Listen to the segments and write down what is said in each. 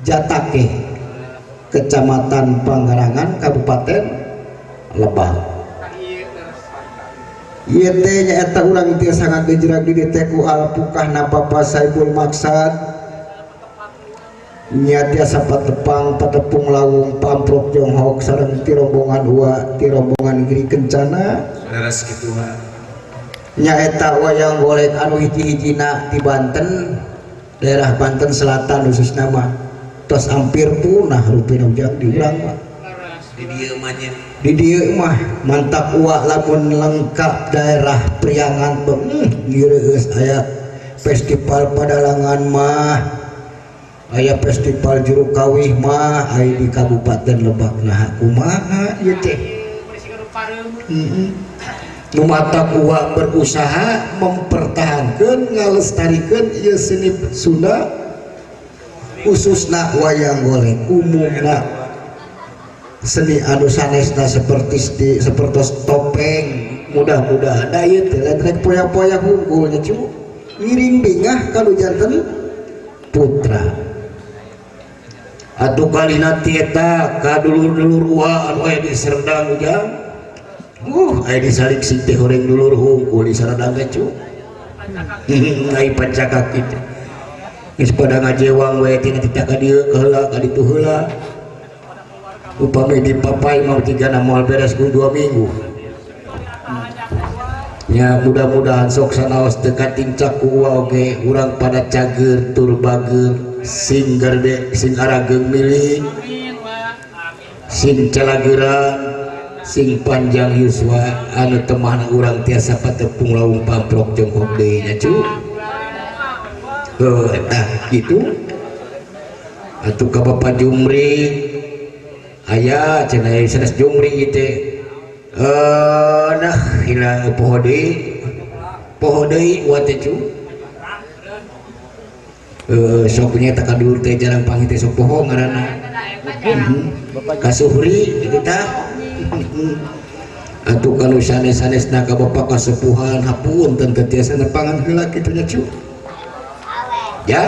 Jatake, Kecamatan Panggarangan, Kabupaten Lebak. Ieu teh nyaeta urang tiasa ngagejrag di dieu teh ku alpukahna Papa Saiful Maksad. Nya tiasa patepang patepung lawung pamprok jonghok sareng ti rombongan ua ti rombongan Giri Kencana. Leres kitu mah. Nyaeta wayang golek anu hiji-hijina di Banten, daerah Banten Selatan khususna mah tos hampir punah rupina ujang di urang mah. Di dieu mah nya. Di dieu mah mantap ua lamun lengkap daerah Priangan ngireueus aya festival padalangan mah, aya festival juru kawih mah aya di Kabupaten Lebak. Nah kumaha ieu teh? Nu matak ua berusaha mempertahankan ngalestarikeun ieu seni Sunda khususna wayang golek, umumna seni anu sanesna seperti seperti topeng. Mudah-mudahan da ieu teh lain rek poya-poya hungkul nya cu, ngiring bingah kalau janten putra. Atuh kalina ti eta ka dulur-dulur ua anu aya di Serdang ujang. Aya di Saliksik teh horeng dulur hungkul di Serdang teh cu. Ai pancakak kitu. Geus pada ngajewang we tina tita ka dieu heula ka ditu heula. Upami dipapai mau tigana moal beres ku 2 minggu. Ya mudah-mudahan sok sanaos teu katincak ku ua oge urang pada cager tur bager sing garde sing arageung milik sing calageran sing panjang yuswa anu temahna urang tiasa patepung lawung pamprok jongkok deui nya cu. Heuh eta kitu atuh ka Bapak Jumri aya cenah sanes Jumri ieu teh. Nah hila poho deui wa teh cu. Sok nya tak dulur teh jarang panggil teh sok poho ngaranna. Kasuhri kitu tah. Atuh kanu sanes-sanesna ka bapak kasepuhan hapunten teu tiasa nepangan heula kitu nya cu. Ya.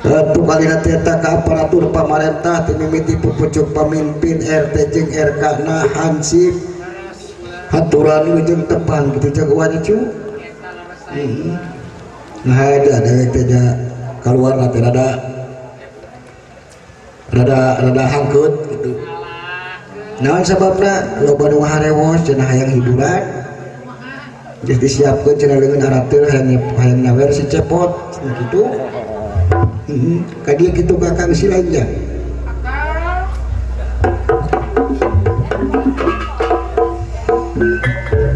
Atuh kalina teh eta ka aparatur pamarentah ti mimiti pupucuk pamimpin RT jeung RK na hansip haturan wilujeng tepang kitu jagoan cu. Nah ada dewek teh nya kaluar teh rada rada rada hangkeut gitu. Naon sababna loba nu harewos cenah hayang hiburan. Geus disiapkeun cenah leungeun arateul hayang hayang nyawer si cepot cenah kitu. Ka dieu kitu ka Kang Silanja.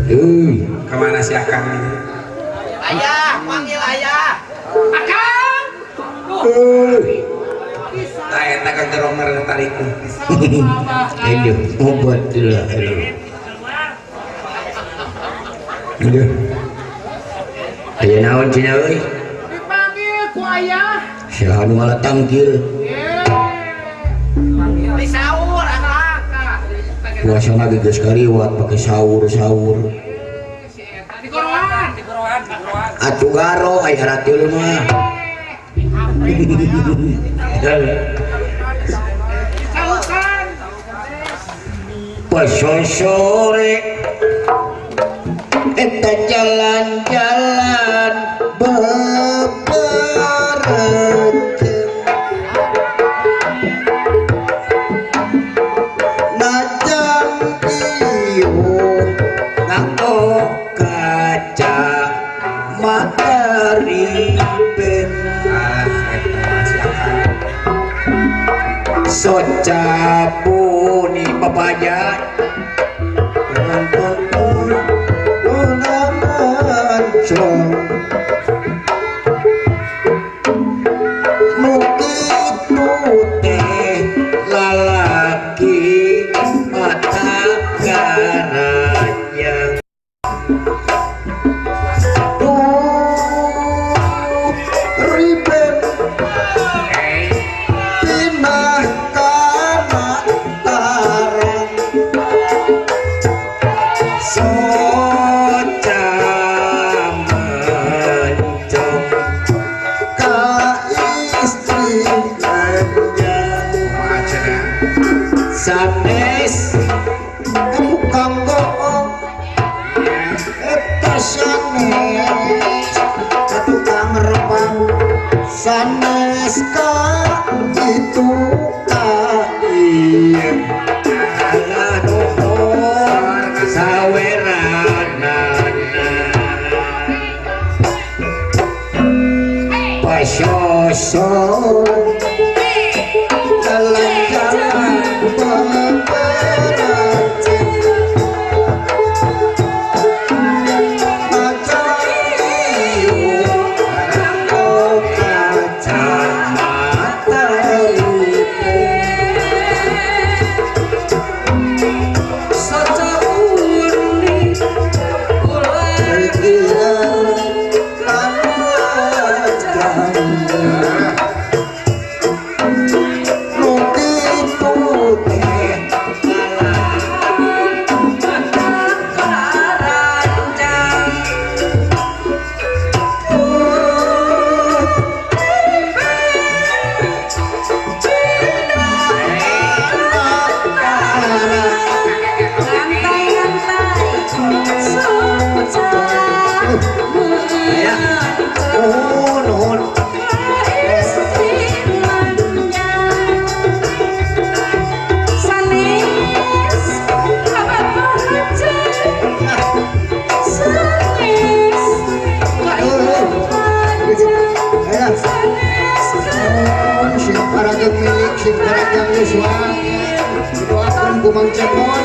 Euy, ka mana si Akang ini? Ayah, panggil ayah. Akang. Euy. Tah eta Kang Romer tarik. Aduh, obat lah. Aduh. Aya naon cenah euy? Dipanggil ku ayah. Saha nu ngalatangkil? Di sahur akang. Puasana ge geus kaliwat pake sahur-sahur. Di goroan, di goroan, di goroan. Atuh garo aya ratil mah. Sahutan. Pasosore eta jalan-jalan beberekeun najan ieu nganggo kaca mata riben. Ah eta si Akang. Soca puni papaja mancong nu kitu teh lalaki mata garanya. Duh riben pindah kana tarang. Sanes tukang goong eta sanes ka tukang rebang sanes ka itu ka ieu alah nuhun saweranana pasosor jalan-jalan doakan ku Mang Cepot.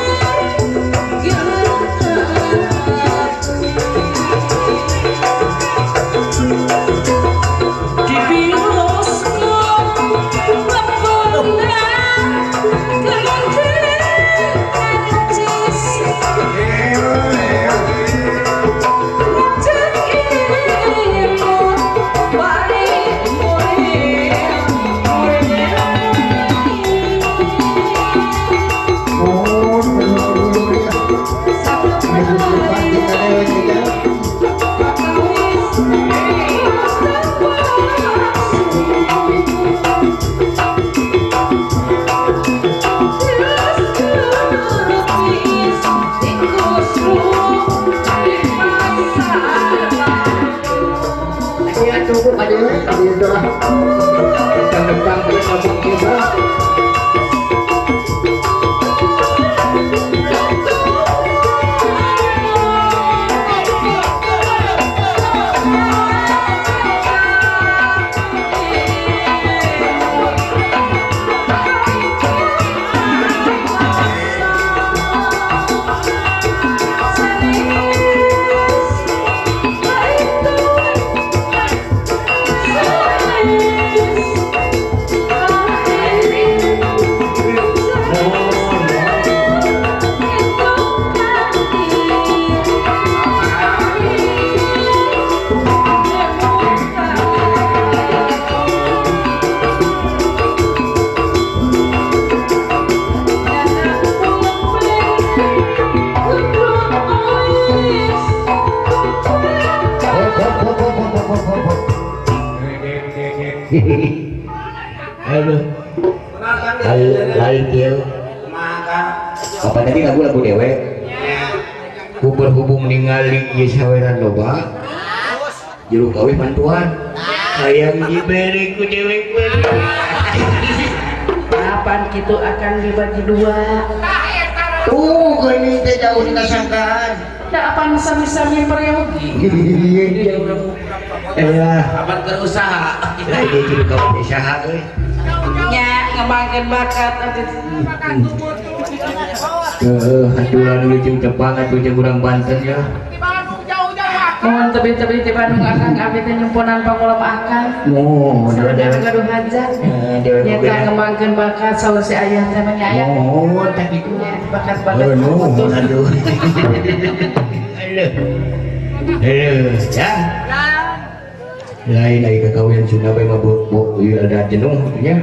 Aduh, lain dia. Apa tadi lagu-lagu dewek? Ku berhubung ningali ieu saweran loba. Jero gawe bantuan. Hayang diberi ku dewek beri. Kapan kitu akan dibagi dua? Tuh, geuning teh jauh dina sangkaan. Da apan sami-sami peryogi. Iya, apan keur usaha. Lain dia jero gawe usaha euy. Nya ngembangkeun bakat atuh. Heeh, hanturan ujung Jepang atuh jeung urang Banten ya. Mohon tebi-tebi di Bandung akang abdi teh nyumponan pangulem akang. Mohon dewek gaduh hajat. Dewek nyata ngembangkeun bakat saur si ayah teh mah nya aya. Mohon tah kitu. Bakat-bakat. Mohon aduh. Aduh. Aduh, ya. Lain ai kakawian Sunda bae mah bu ieu ada jenuh nya.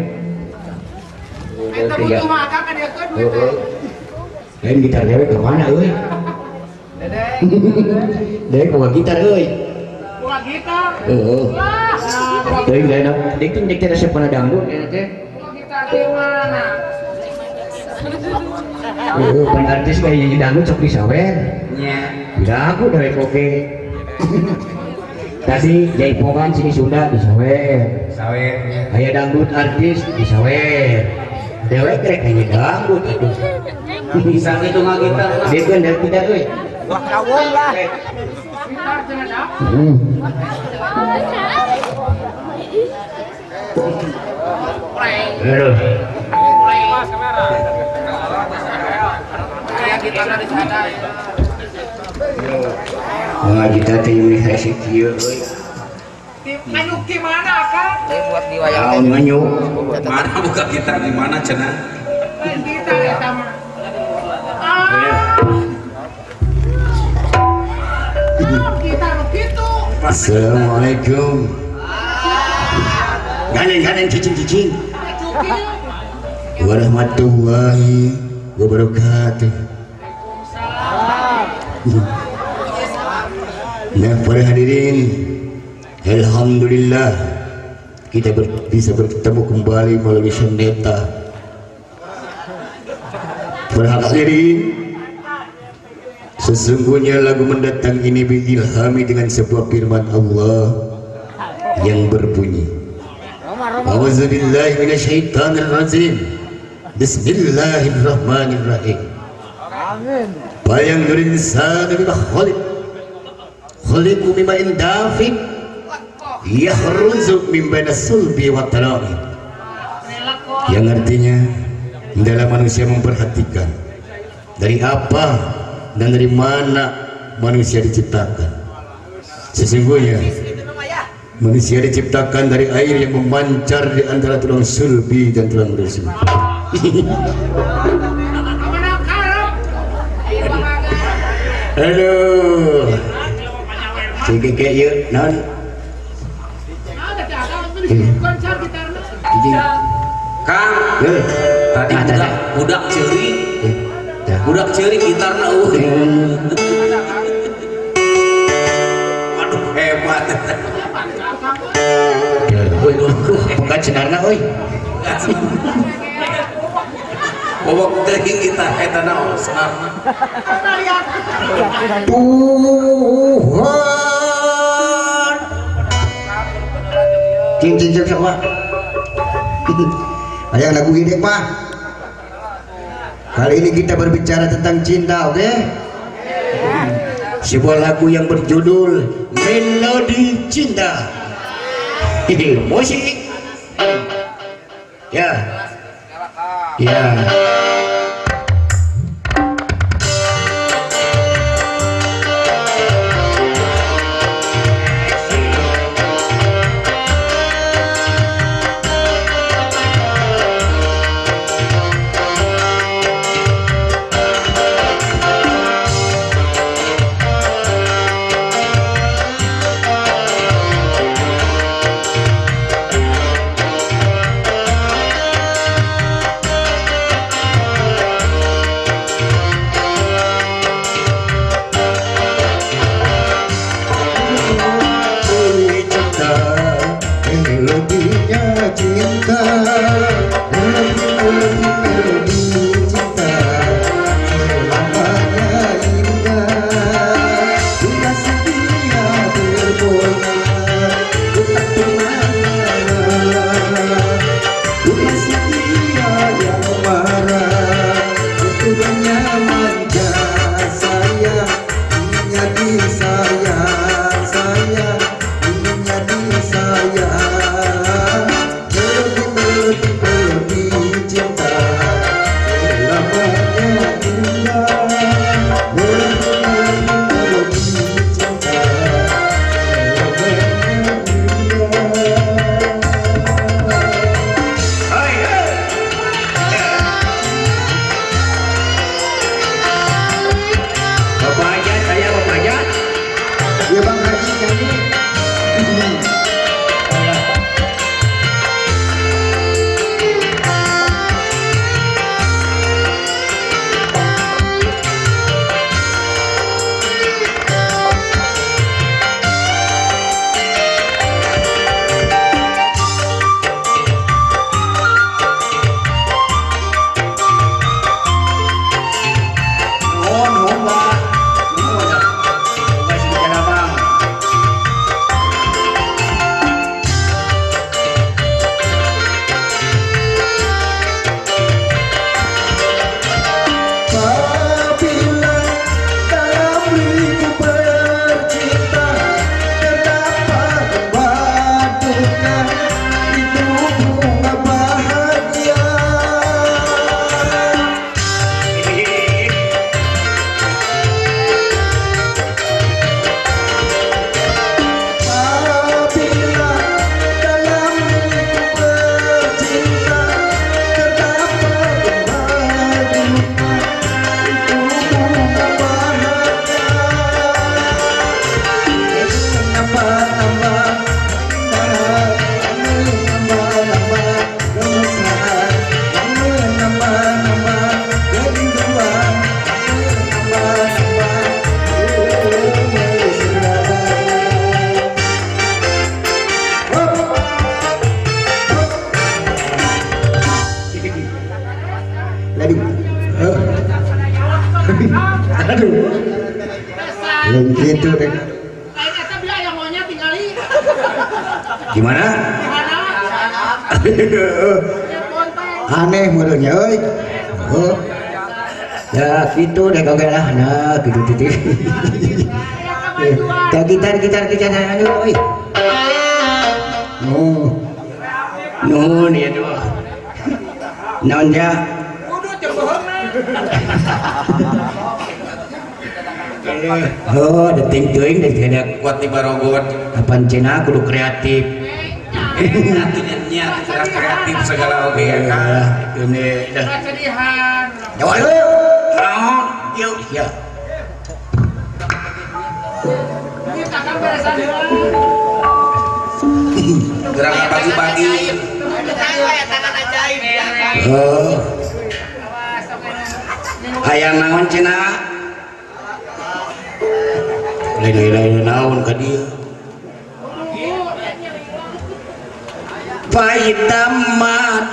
Eta butuh mah akang kan dieukeun duit teh. Lain gitar dewek ke mana euy? Dewek boga gitar euy. Boga gitar? Heeh. Teuing lain deuk teh resep kana dangdut eta teh. Boga gitar di mana? Heeh, pan artis mah nyanyi dangdut sok disawer. Nya. Tidak aku dewek oge. Tadi jaipongan sini Sunda disawer. Sawer nya. Aya dangdut artis disawer. Dewek rek nyanyi dangdut atuh. Bisa gitu ngagitar. Dekeun dari tidak euy. Wah kawon lah. Aduh. Wah, kita teh ini hese kieu euy. Nganyuk di mana akang? Buat di wayang. Naon nganyuk? Mana buka gitar di mana cenah? Lain gitar eta mah. Ah, gitar nu kitu. Assalamualaikum. Ganeng-ganeng cicing-cicing. Cukil. Warahmatullahi wabarakatuh. Nah, para hadirin, alhamdulillah kita bisa bertemu kembali melalui soneta. Para hadirin, sesungguhnya lagu mendatang ini diilhami dengan sebuah firman Allah yang berbunyi, A'udzubillahi minasyaitonirrajim. Bismillahirrahmanirrahim. Amin. Bayang insanu bima khaliq khaliqu mimma dafiq yakhruju min baina sulbi wa tara'ib. Yang artinya dalam manusia memperhatikan dari apa dan dari mana manusia diciptakan. Sesungguhnya manusia diciptakan dari air yang memancar di antara tulang sulbi dan tulang rusuk. Aduh. Cik kayak ieu naon? Kang, tadi budak ceuri. Budak ceuri gitarna eueuh. Aduh hebat. Bukan cenarna euy. Bobok teuing gitar eta naon senarna. Tuhan. Cing cing cing sama. Ayang lagu ini Pak. Kali ini kita berbicara tentang cinta, oke? Okay? Sebuah lagu yang berjudul Melodi Cinta. Musik. Ya. Ya. Aduh. Lain kitu deh. Gimana? Aneh meureunnya euy. Oh. Ya gitu deh kagak lah. Nah, gitu titik. Gitar gitar gitar ayo euy. Oh. Nuhun ieu tuh. Naon ya? Oh, deting teuing deh tidak kuat di barogot. Kapan cenah kudu kreatif. Nya kreatif segala oge ya kan. Ini dah. Kesedihan. Jawab lu. Naon? Yuk, ya. Gerak pagi-pagi. Oh. Hayang naon cenah? Lain-lain naon ka dieu? Faitamat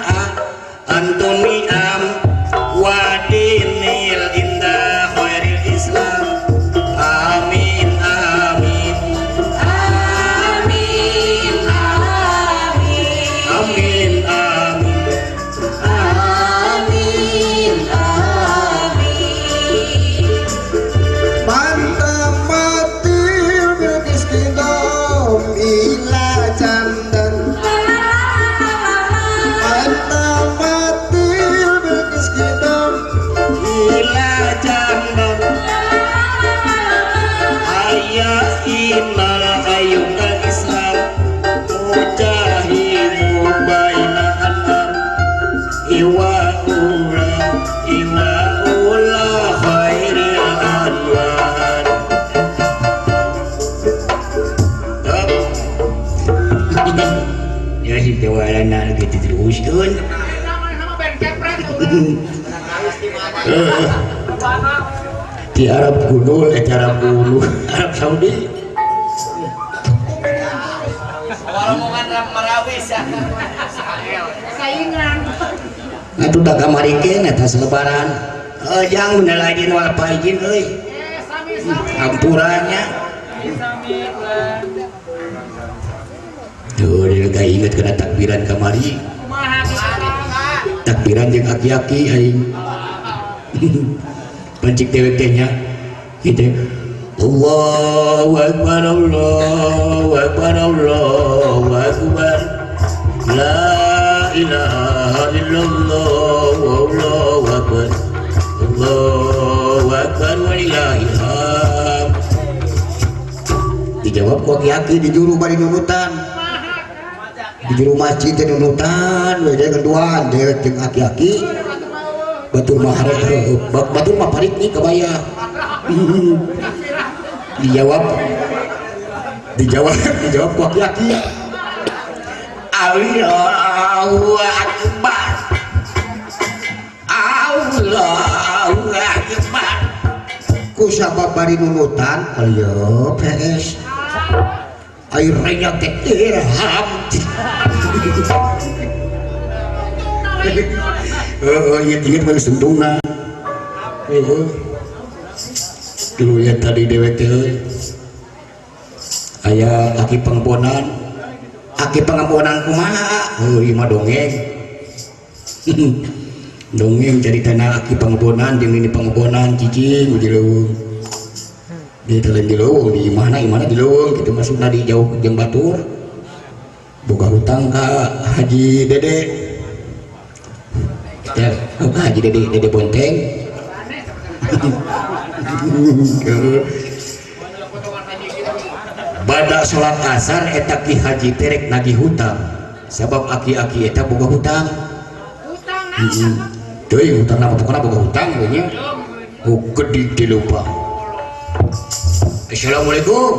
antuni am wadinil indah khairil Islam. Amin amin amin amin amin amin amin. Mantamatil bilqis kidom ila candan. Mantamatil bilqis kidom ila candan. Ayah innal ayyuka Islam mujahidu baina anam iwa ula iwa ula khairil anwar. Ya si tewalana gitu teruskeun. Di Arab gunul, Arab gunul, Arab Saudi. Atuh da kamari keneh tas lebaran. Jang bener lagi wal paijin euy. Ampurannya. Tuh dia gak inget kena takbiran kamari. Takbiran jeung aki-aki aing. Pancik dewek teh nya gitu. Allahu akbar Allahu akbar Allahu akbar. La ilaha illallah Allahu akbar. Allahu akbar walillahil hamd. Dijawab ku aki-aki di juru bari nunutan. Di juru masjid teh nunutan we keduaan dewek jeung aki-aki. Batur mah batur mah parik nih kabaya. Dijawab dijawab dijawab ku aki-aki. Allahu akbar. Allahu akbar. Ku sabab bari nunutan ayo PS. Air renya teh irham. Inget-inget bagus tentungna. Dulu ya tadi dewek teh aya aki pangponan. Aki pangamponan kumaha? Heuh ieu mah dongeng. Dongeng caritana aki pangamponan jeung nini pangamponan cicing di leuweung. Di telen di leuweung di imahna imahna di leuweung kitu masukna di jauh jeung batur. Boga hutang ka Haji Dede. Ya, Haji Dede Dede Bonteng. Bada salat asar eta Ki Haji terek nagih hutang. Sabab aki-aki eta boga hutang. Heeh. Teuing hutangna pokona boga hutang we nya. Oh gede dilupa. Assalamualaikum.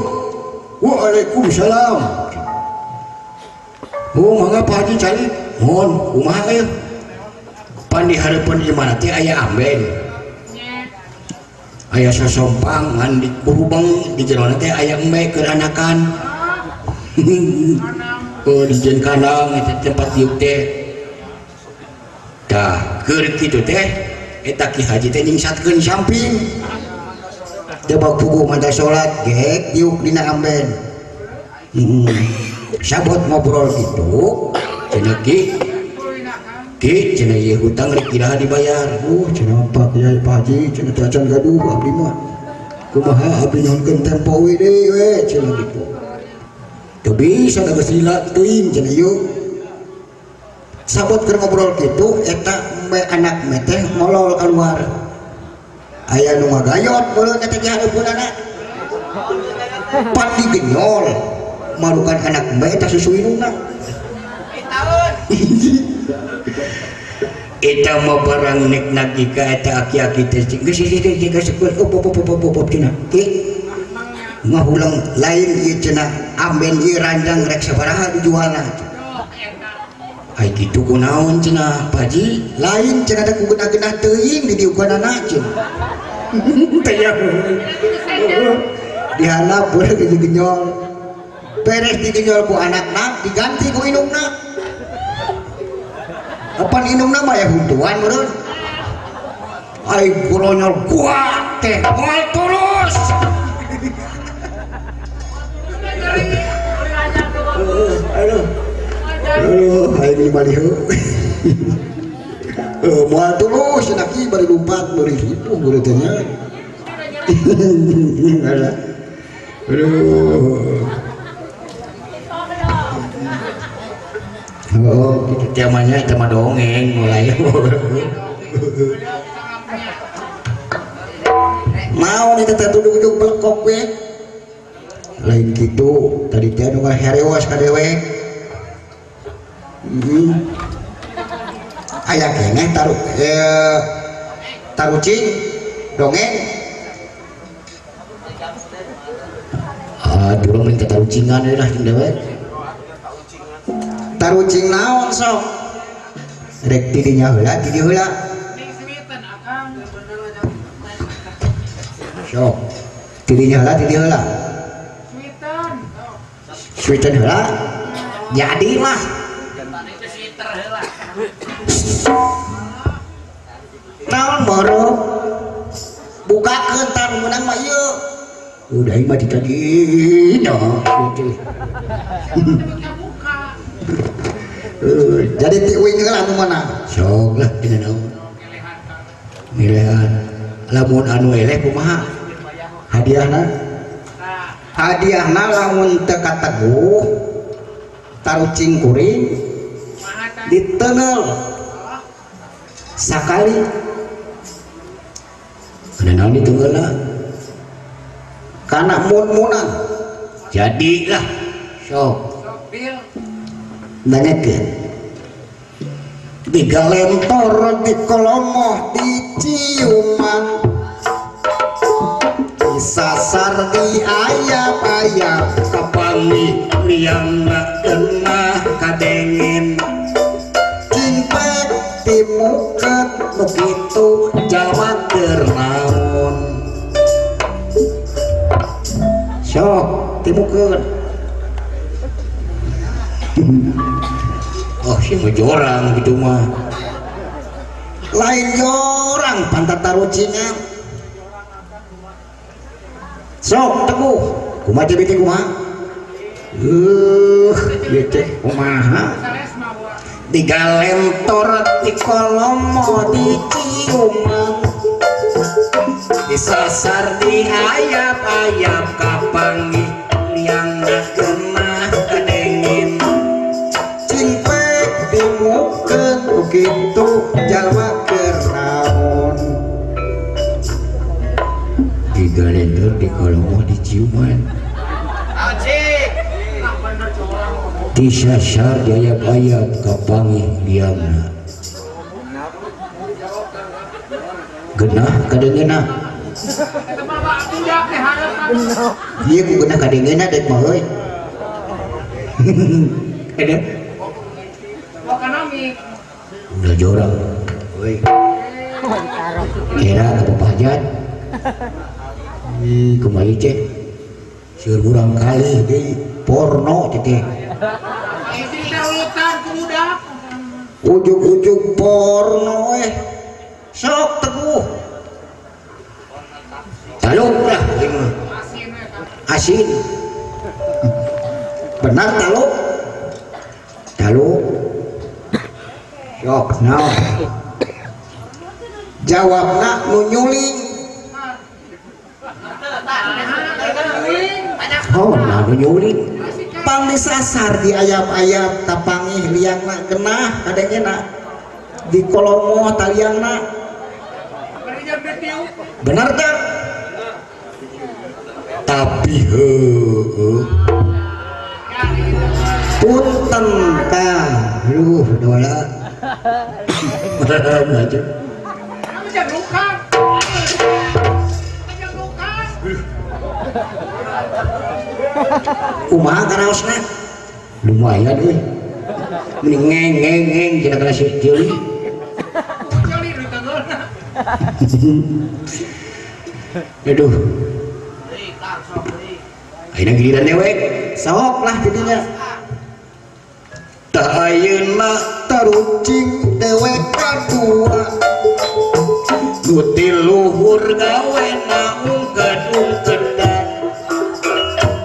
Waalaikumsalam. Oh mangga Pak Haji cari. Mohon kumaha ieu? Pan di hareupeun imah teh aya amben. Aya sosompang ngan di berubang di jerona teh aya embe keur anakan. Oh di jeung kandang eta tempat diuk teh. Tah keur kitu teh eta Ki Haji teh nyingsatkeun samping. Jabak puguh manta salat gek diuk dina amben. Sabot ngobrol gitu cenah ki ki cenah ieu hutang rek iraha dibayar. Cenah Pak Kiai Pak Haji cenah teh acan gaduh abdi mah. Kumaha abdi nyuhunkeun tempo we deui we cenah gitu. Teu bisa da geus lila teuing cenah ieu. Sabot keur ngobrol kitu eta me anak me teh molol keluar. Aya nu ngagayot meureun eta di hareupeunana. Pan digenyol malukan anak me eta susu indungna. Eta mah barang nek nagih ka eta aki-aki teh geus geus geus op op op op op cenah. Ki ngahulang lain ieu cenah amben ieu ranjang rek sabaraha dijualna. Ai kitu kunaon cenah Pak Haji? Lain cenah teh ku genah-genah teuing di diukanana cenah. Teh dihandap boleh digenyol. Beres digenyol ku anakna diganti ku indungna. Apan indungna mah ya huntuan meureun. Ai goronyol gua teh moal tulus. Aduh. Aduh, aing lima lieu. Moal tulus cenah ki bari lumpat bari ripuh geureut teh nya. Aduh. Oh, gitu temanya tema dongeng mulai. Mau nih teteh duduk-duduk belekok we. Lain gitu, tadi teh nu ngaherewas ka dewek. Aya keneh taruh tarucing dongeng. Ah, durung minta tarucingan we lah jeung dewek. Tarucing naon sok? Rek ti dinya heula, ti dieu heula. Sok. Ti dinya heula, ti dieu heula. Sweeten heula. Jadi mah. Naon moro? Bukakeun tah nu meunang mah ieu. Udah ieu mah di tadi nya. Jadi ti uing heula anu mana? Sok lah dina naon. Milehan. Lamun anu eleh kumaha? Hadiahna? Hadiahna lamun teu kateguh tarucing kuring ditenel sakali. Kana naon ditengelna? Kana mun-munan. Jadilah sok. Nanyakeun. Digalentor di kolomoh diciuman disasar di ayap-ayap kapangi liangna genah kadengen cingpek timuket nu kitu jalma keur naon sok timukeun. Oh, si mah jorang gitu mah. Lain jorang pantat tarucingan. Sok teguh. Kumaha teh beuti kumaha? Ieu teh kumaha? Digalentor di kolomo diciuman disasar di ayap-ayap kapanggih liangna genah kadengen cingpek dimukeun kitu jalma keur naon. Digalentor di kolomo diciuman disasar di ayap-ayap kapanggih liangna genah kadengena. Ieu ku genah kadengena dek mah euy. Ada udah jorang euy. Kira ka Bapak Hajat. Ih, kumaha teh? Seueur urang kalih deui porno teh. Ujug-ujug porno eh. Sok teguh. Taluk lah asin. Benar taluk? Taluk. Sok naon? Jawabna nu nyuling. Oh, nah nu nyuling. Pang disasar di ayam-ayam tapangih liangna genah kadengena di kolomo taliangna. Benar tak? Tapi heueuh. Punten kang. Aduh, dola. Maju. Kumaha karaosna? Lumayan euy. Mending ngeng ngeng ngeng cenah kana si Jeli. Aduh. Ayeuna giliran dewek. Sok lah jadinya. Tah ayeuna tarucing dewek kadua. Nu ti luhur gawena ungkeun-ungkedan.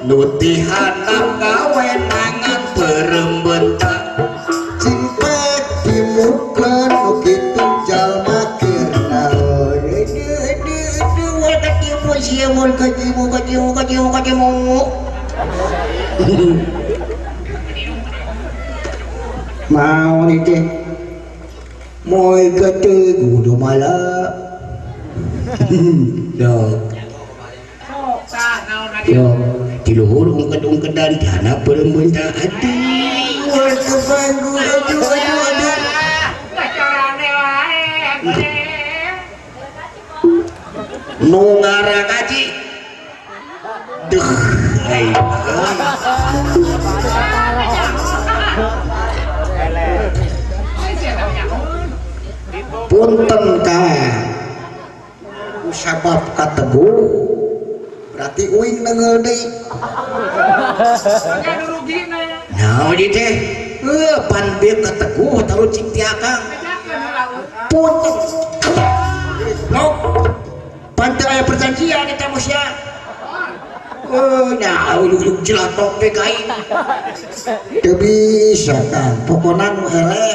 Nu ti handap gawena ngan perembeta. Cingpek dimukeun nu kitu jalma kirna. Aduh katimu katimu katimu katimu. Mau nih teh. Moy kate kudu malak. Dok. Yo, di luhur ungked-ungkedan di handap perembeta. Aduh, aduh, aduh, aduh, aduh. Nu ngarang ngaji. Duh, ai. Punten kang. Kusabab kateguh berarti uing nengeul deui. Naon ieu teh? Heuh, pan bieu kateguh tarucing ti akang. Punten. Lok. Pan teu aya perjanjian eta mah sia. Oh, nah ujug-ujug jelatok teh ka aing. Teu bisa kang, pokona nu eleh.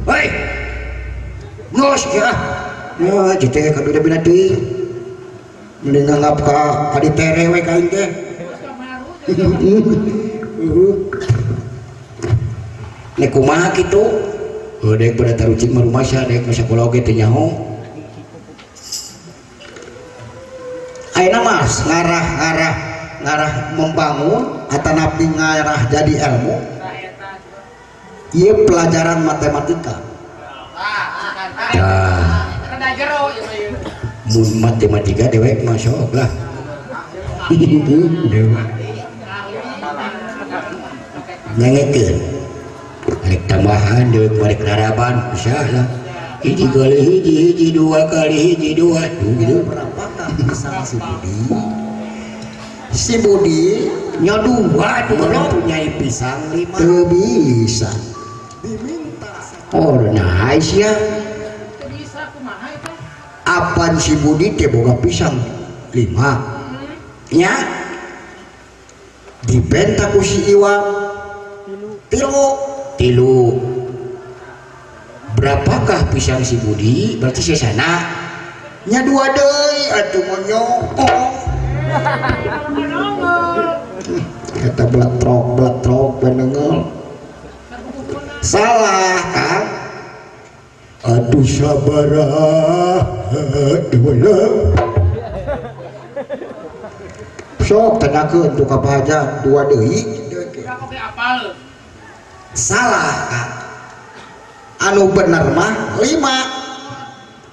Hei. Ngos ya. Ya, teh kabina-bina teuing. Mending nganggap ka adi tere we ka aing teh. Nek kumaha kitu? Heuh dek pada tarucing mah rumasa dek mah sakola oge teu nyaho. Ayeuna mah ngarah-ngarah ngarah membangun atanapi ngarah jadi ilmu. Ieu pelajaran matematika. Tah. Mun matematika dewek mah sok lah. Dewek. Nyangekeun. Rek tambahan dewek balik laraban bisa lah. Hiji kali hiji hiji dua kali hiji dua tuh gitu. Berapakah pisang si Budi? Si Budi nya dua tuh mempunyai pisang 5. Teu bisa. Diminta. Oh, nice ya. Apan si Budi teh boga pisang 5. Nya dibenta ku si Iwan tilu. Tilu. Berapakah pisang si Budi? Berarti sesana. Nya dua deui atuh monyong. Eta beletrok-beletrok benengel. Salah Kang. Aduh sabaraha dua. Sok tanyakeun tuh ka Pak Hajat dua deui. Salah Kang. Anu bener mah 5.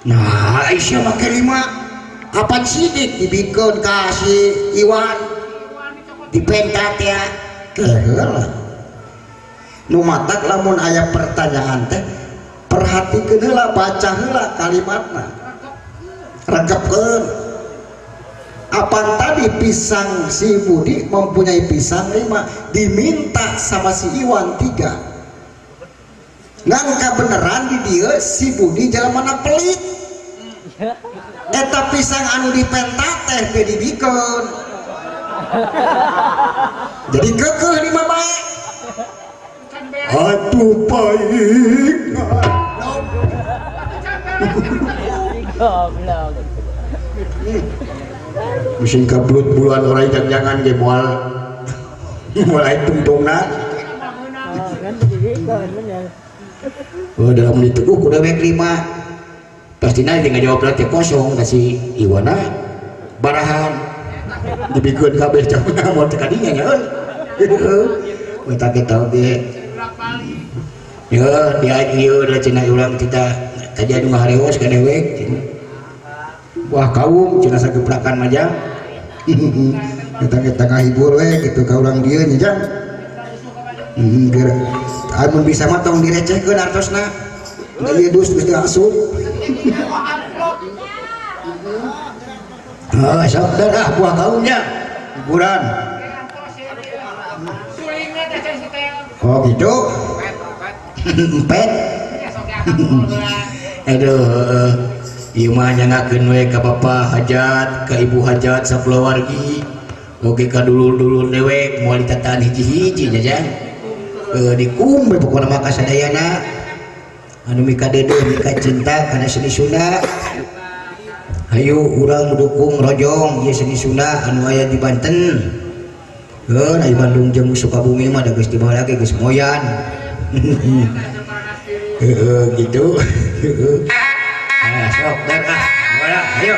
Nah, Aisyah make 5. Kapan sidik dibikeun ka si Iwan? Dipentat ya. Keheula. Nu matak lamun aya pertanyaan teh perhatikeun heula, baca heula kalimatna. Regepkeun. Apan tadi pisang si Budi mempunyai pisang 5, diminta sama si Iwan 3. Ngan kabeneran di dieu si Budi jalan mana pelit. Eta pisang anu dipenta teh teu dibikeun. Jadi kekeuh di mah bae. Atuh paing. Goblok. Musim kabelut buluan orai jangan ge moal mulai tungtungna. Oh dalam diteguh kuda wek 5. Pastina jeung ngajawab teh kosong kasih Iwana barahan dibikeun kabeh camna moal teh kadinya nya euy. Heeh. Eta ge tau ge. Ya dia ieu da cenah urang kita tadi anu ngaharewos ka dewek cenah. Wah kaum cenah sagebrakan mah jang. Eta ge ngahibur we kitu ka urang dieu nya jang. Heeh, amun bisa mah tong direcehkeun artosna. Da ieu dus geus teu asup. Ah, sok dah buah kaumnya hiburan. Oh gitu. Empet. Aduh, ieu mah nyangakeun we ka bapa hajat, ka ibu hajat sakulawargi. Oge ka dulur-dulur dewek moal ditataan hiji-hiji nya jang. Dikum we pokona mah ka sadayana. Anu mika deudeuh mika cinta kana seni Sunda. Hayu urang dukung rojong ieu seni Sunda anu aya di Banten. Heuh, di Bandung jeung Sukabumi mah da geus dibawa lagi geus moyan. Heeh gitu. Ah, sok dar ah. Wala, ayo.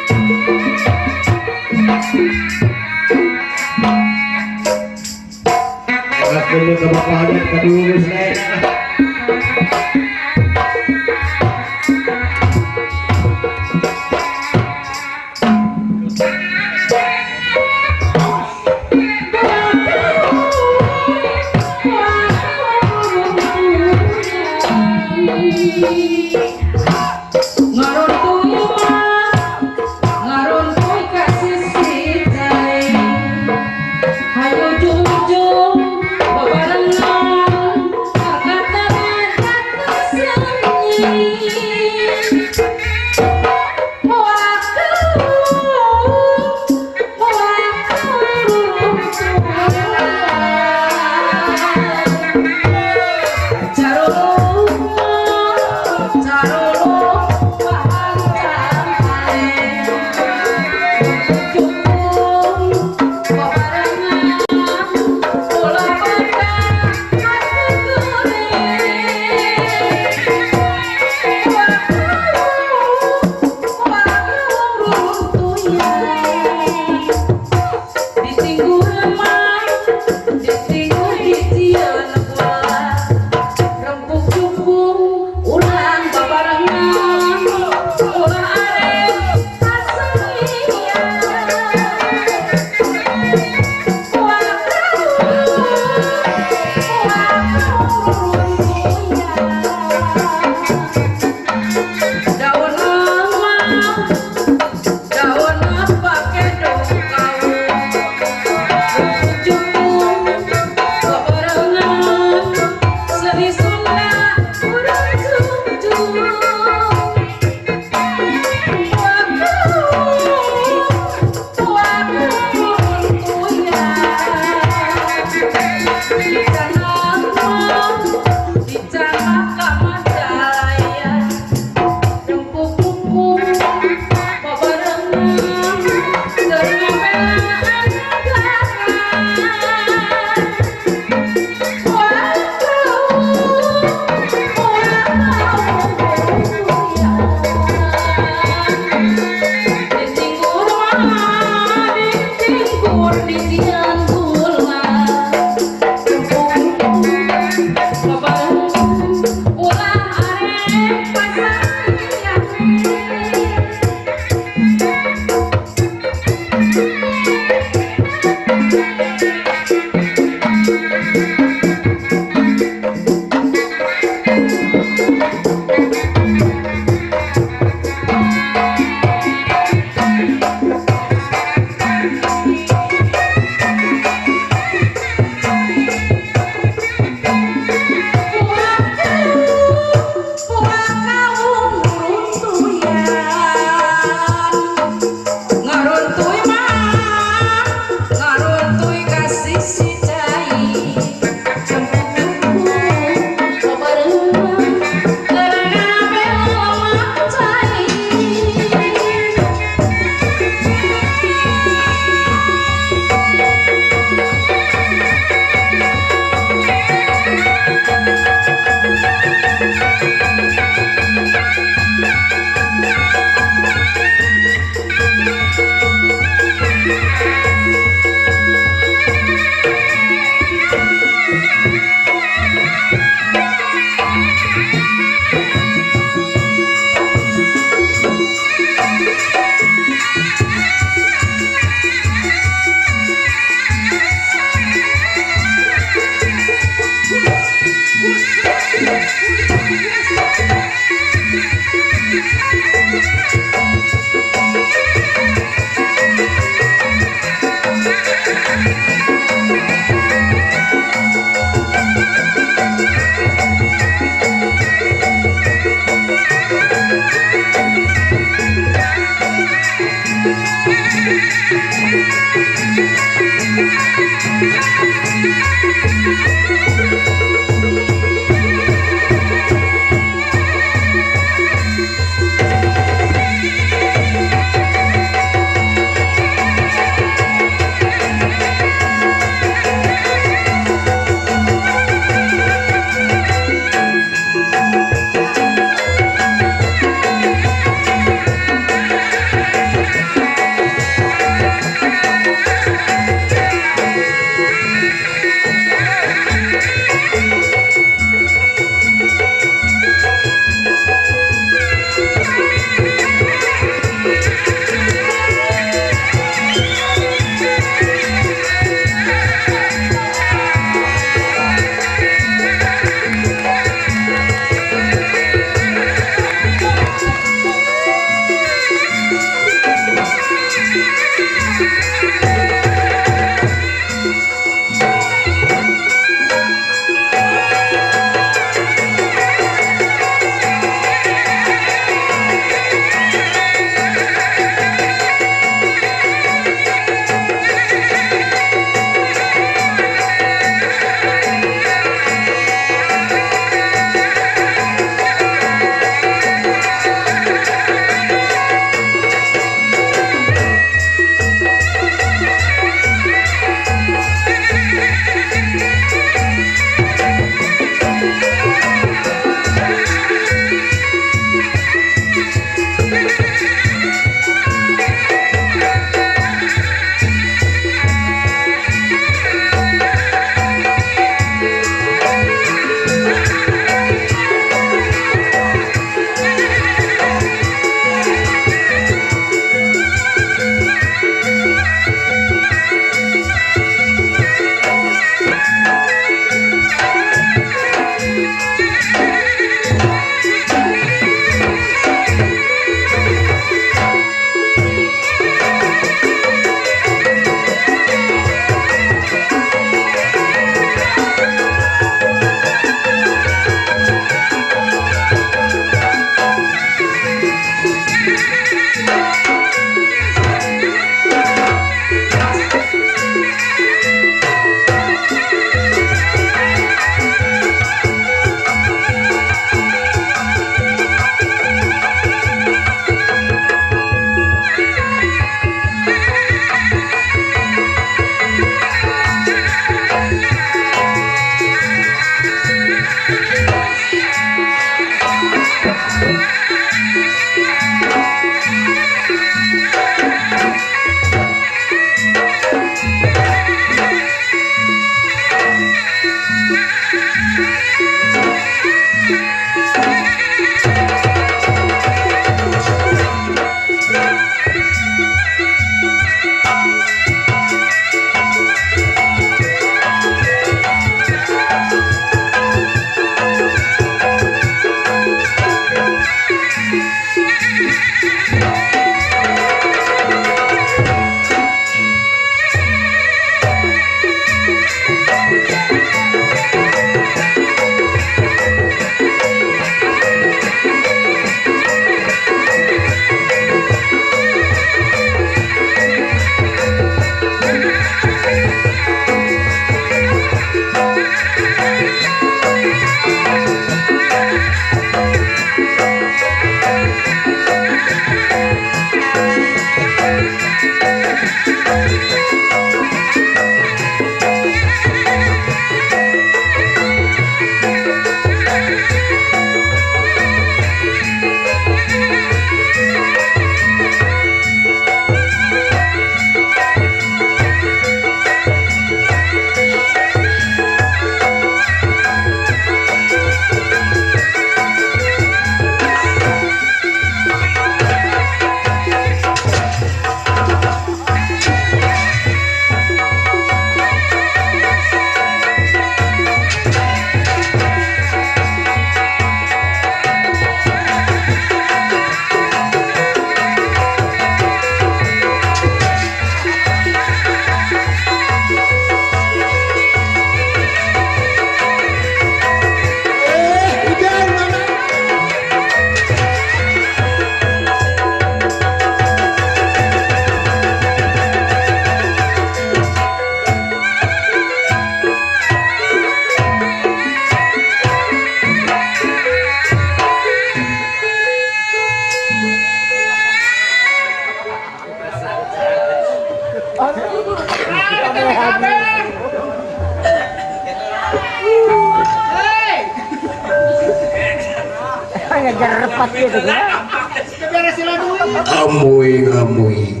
Amuy amuy.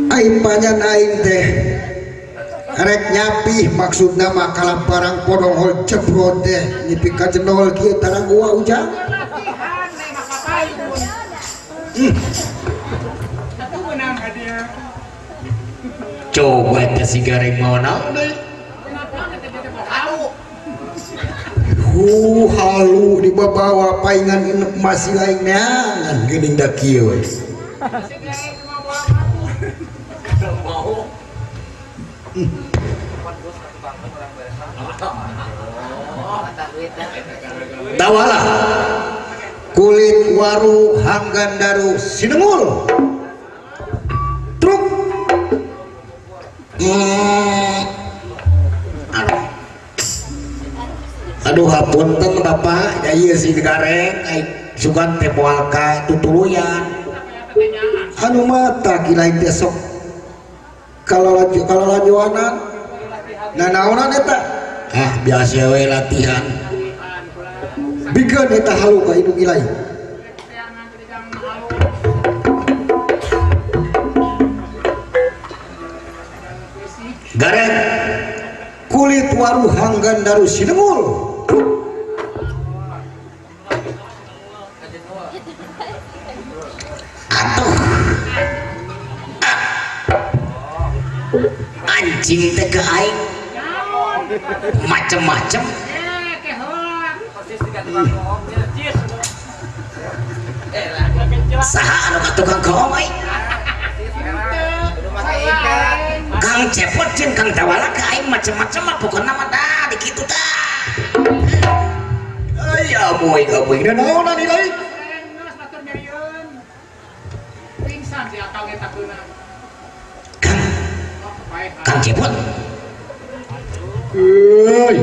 Aing panyan aing teh rek nyapih maksudna mah kalaparang podonghol jebrot teh nyipi ka jenol kieu tarang gua ujang. Coba teh si gareng mau naon deui. Halu dibawa paingan inep masih lain neangan geuning da kieu we. Tawalah kulit waru hanggandaru sinengul truk. Aduh hapunten bapak ya ieu si gareng ai sugan teh moal ka tutuluyan anu mata kilain teh sok kalalajoanan nanaonan eta ah biasa we latihan bikeun eta halu ka indung ilai. Gareng kulit waru hanggandaru sinengul. Atuh anjing teh ke aing macem-macem. Saha anu ka tukang goong aing? Kang Cepot jeung Kang Tawala ka aing macem-macem mah pokona mah dah di kitu tah. Ai amoy amoy naonan ieu. Kang Kang Cepot. Euy.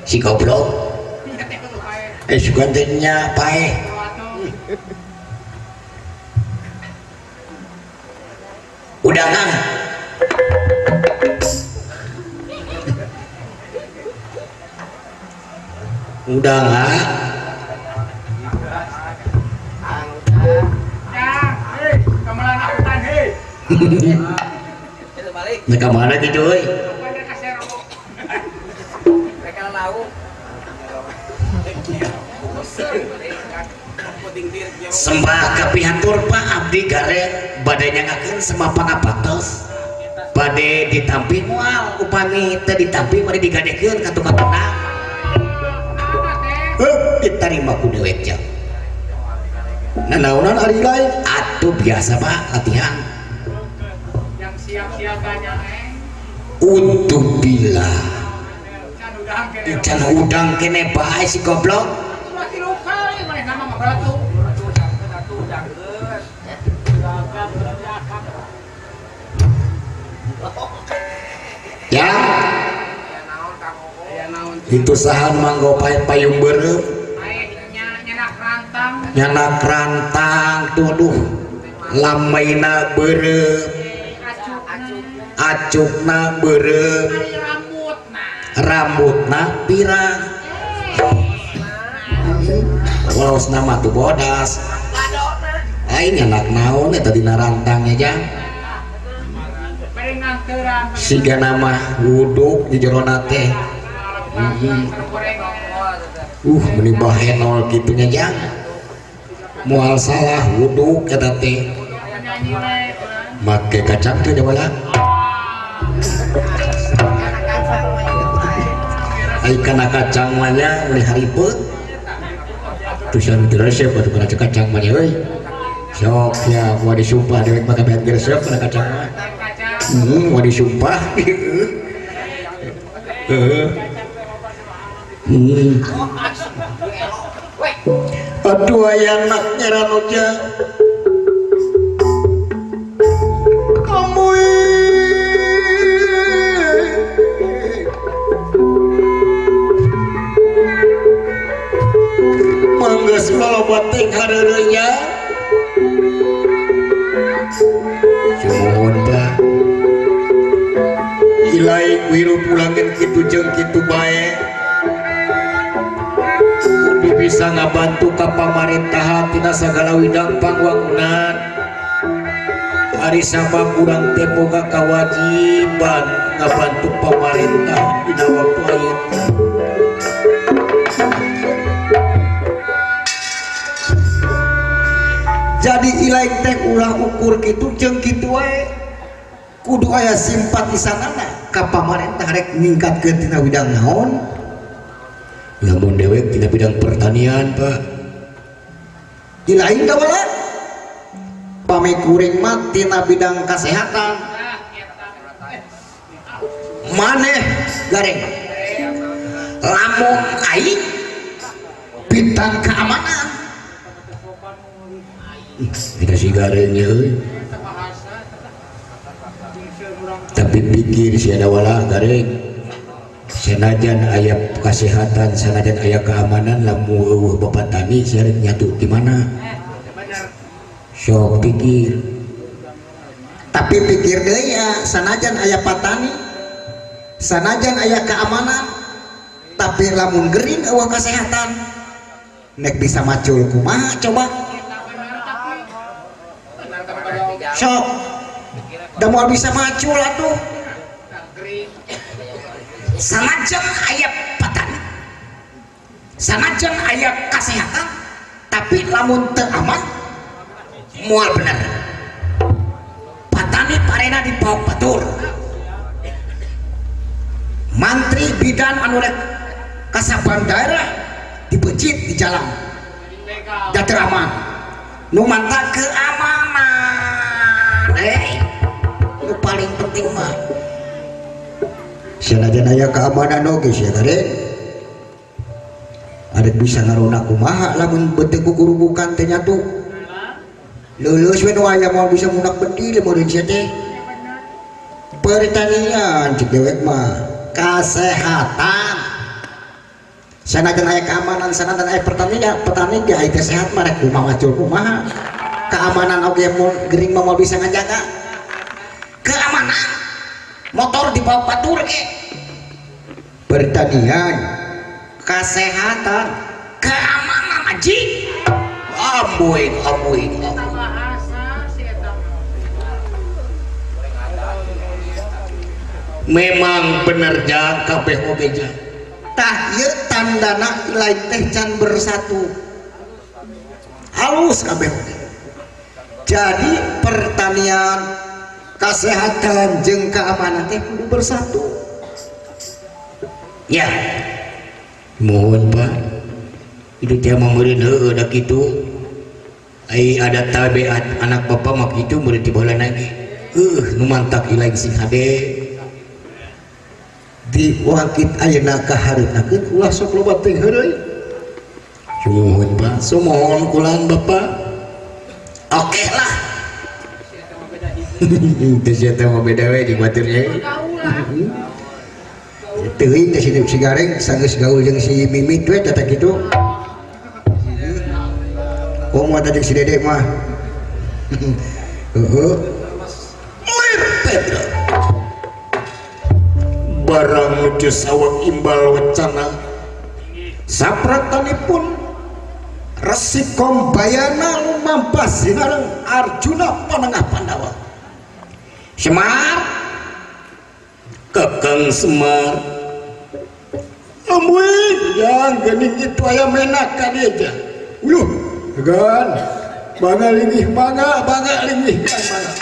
Si goblok. Sugan teh nya paeh. Udangan. Udangan. Mereka mana gitu euy? Sembah kapihatur Pak abdi gareng bade nyangakeun sembah pangapatos bade ditampi moal upami teu ditampi bade digadekeun ka tukang pedang. Heup ditarima ku dewek jang. Nanaonan ari lain? Atuh biasa Pak latihan. Yang siap-siaganya Untuk bila can udang kene bae si goblok. Ya itu sahan manggo payung beureum nyanak rantang tuh aduh lamaina beureum acukna beureum rambutna pirang waosna mah tuh bodas aing nyanak naon eta dina rantangnya jang siga nama wuduk di jerona teh meni bahenol kitunya jang moal salah wuduk eta teh make kacang teh jawala ai kana kacang mah nya meuni haripet tusan teu resep atuh kana kacang mah euy sok ya moal disumpah dewek mah kabehan ge resep kana kacang mah mau disumpah. Aduh ayang nak nyeran aja kamu mangga loba teh hareureunya sumuhun tah Ilaing hirup ulangan kitu jeung kitu bae kudu bisa ngabantu ka pamarentahan tina sagala widang pangwangunan ari sabab urang teh boga kawajiban ngabantu pamarentah dina waktu ayeuna. Jadi ilaing teh ulah ukur kitu jeung kitu wae kudu aya simpatisanana ka pamarentah rek ningkatkeun tina widang naon. Lamun dewek tina bidang pertanian Pak ilaing da wala pami kuring mah tina bidang kesehatan maneh gareng lamun aing bidang keamanan tidak si garengnya euy. Tapi pikir si ada wala gareng sanajan aya kesehatan sanajan aya keamanan lamun eueuh bapak tani sia rek nyatu di mana sok pikir. Tapi pikir deui ya sanajan aya patani sanajan aya keamanan tapi lamun gering eueuh kesehatan nek bisa macul kumaha coba sok da moal bisa macul atuh. Sanajan aya patani sanajan aya kesehatan tapi lamun teu aman moal bener patani parena dipaok batur mantri bidan anu rek kasaban daerah dibeucit di jalan da teu aman nu mantap keamanan nu paling penting mah sanajan aya keamanan oge sia gare arek bisa ngarona kumaha lamun beuteung kukurubukan teh nyatu lulus we nu aya moal bisa munak bedil meureun sia teh. Pertanian cek dewek mah kesehatan sanajan aya keamanan sanajan aya pertanian petani ge aya teh sehat mah rek kumaha macul kumaha keamanan oge mun gering mah moal bisa ngajaga keamanan motor dibawa batur ge pertanian kesehatan keamanan anjing ambuing ambuing. Memang bener jang kabeh oge jang tah ieu tandana lain teh can bersatu halus kabeh oge. Jadi pertanian kesehatan jeung keamanan teh kudu bersatu ya. Mohon Pak itu teh mah meureun heueuh da kitu ai ada tabiat anak bapak mah kitu meureun ti baheula ge heueuh nu mantak ilaing sing hade di wakit ayeuna ka hareunakeun ulah sok loba teuing heureuy. Sumuhun Pak sumuhun kulan bapak oke lah. Teu sia teh mah beda we jeung batur nya. Teuing teh si Gareng sanggeus gaul jeung si Mimit we teh kitu. Komo teh jeung si Dede mah. Heueuh. Lir barang nuju sawang imbal wacana sapratanipun Resi Kombayana lumampas sinareng Arjuna panengah Pandawa. Semar Kakang Semar ambuing yang geuning itu aya menak ka dieu teh. Uluh gan bangga linggih mangga bangga linggih mangga.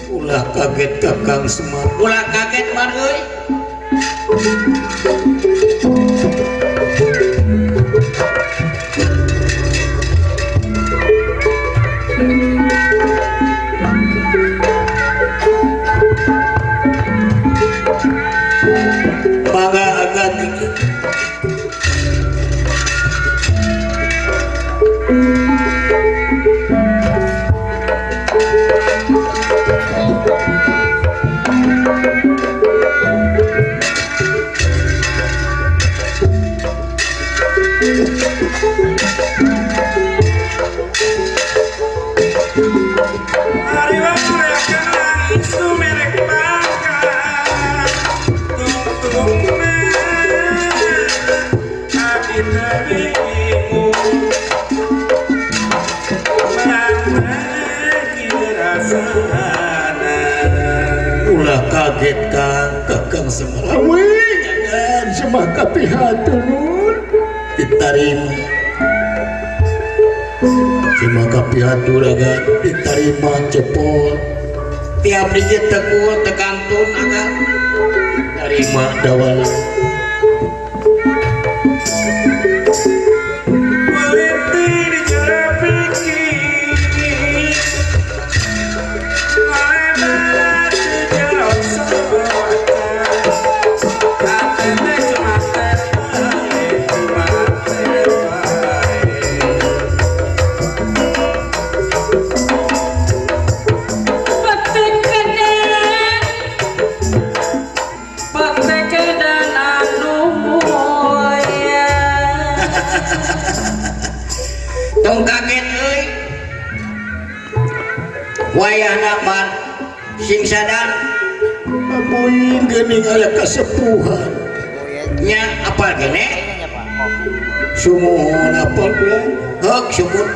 Ulah kaget Kakang Semar ulah kaget Mar euy. Mangga agan iki. Kaget Kang, Kakang Semar. Amin, semah kapihatur ditarima. Semah kapihatur agan ditarima cepot. Tiap dikit teku tekantun agan tarima dawala. Tong kaget euy. Wayahna mah sing sadar abuin geuning aya kasepuhan. Nya apal gene? Sumuhun apal kula. Heuk syukur.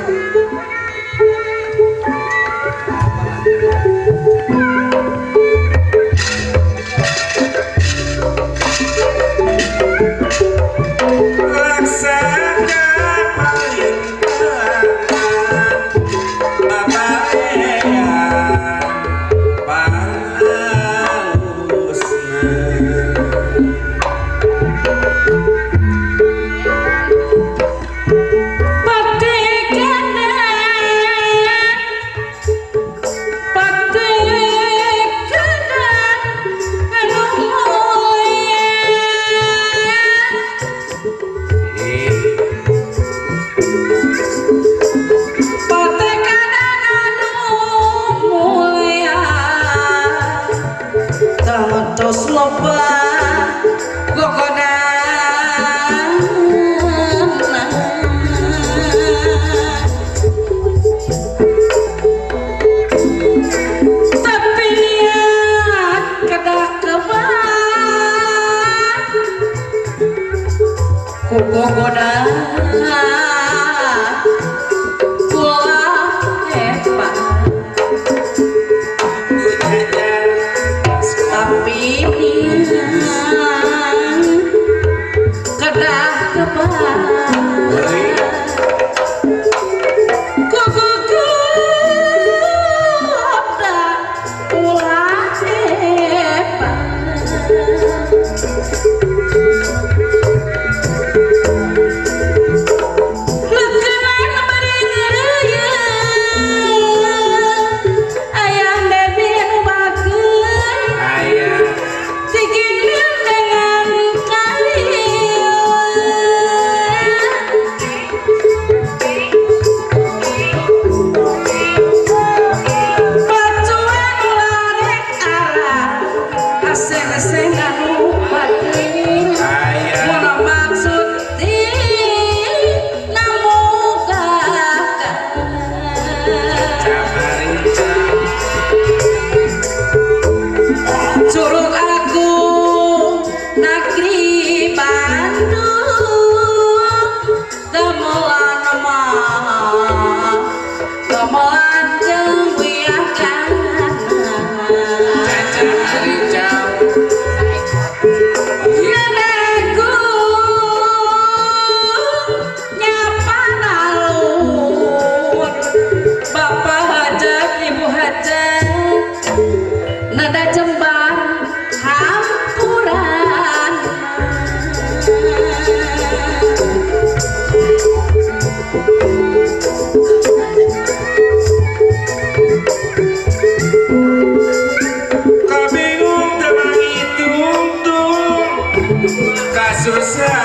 Kasusah.